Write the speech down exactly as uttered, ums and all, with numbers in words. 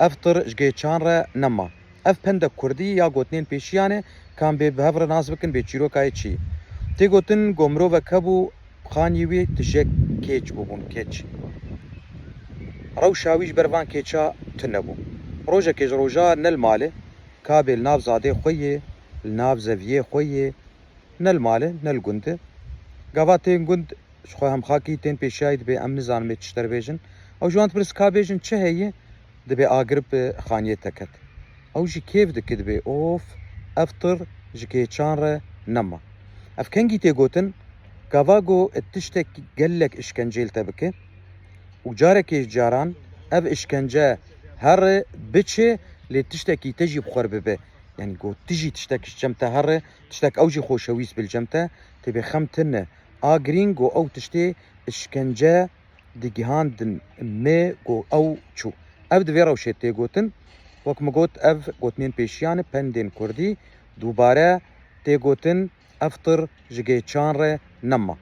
Ev tir ji gêçan re nema. Ev pendek kurdî ya gotinên pêşiyan e, kan bê bi hev re nas bikin bê çîroka yê çi. Tê gotin, go mirovek hebû, xaniyê wî tijek kêç bûbûn, kêç. Rewşa wî ji ber van kêça tune bû. Rojekê ji roja ne li malê, kabê li nav zadê xwe yê, li nav zeviyê xwe yê, ne li malê, ne li gund e. Gava tên gund, ji xwe hemxakî tên pêşiyayî dibê, em nizanin bê tişt derbêjin. Ew ji wan dipirs ka bêjin çi heye, dibê agir bi xaniyê te ket. Ew jî kêf dike dibê, of, ev tir ji kêçan re nema. Ev kengî tê gotin, gava go tiştek gelek îşkence li te bike û carekê ji caran ev îşkence here biçe, lê tiştekî te jî bi xwe re bibe. Yanî go tu jî tiştek ji cem te here, tiştek ew jî xoşewîst bi li cem te, tê bê xem tune. A girîng go ew tiştê îşkence digihandin me go ew çû. Ev di vê rewşê tê gotin. Wek min got, ev gotinên pêşiyan e, pendên kurdî, dubare tê gotin, ev tir ji gêçan re nema.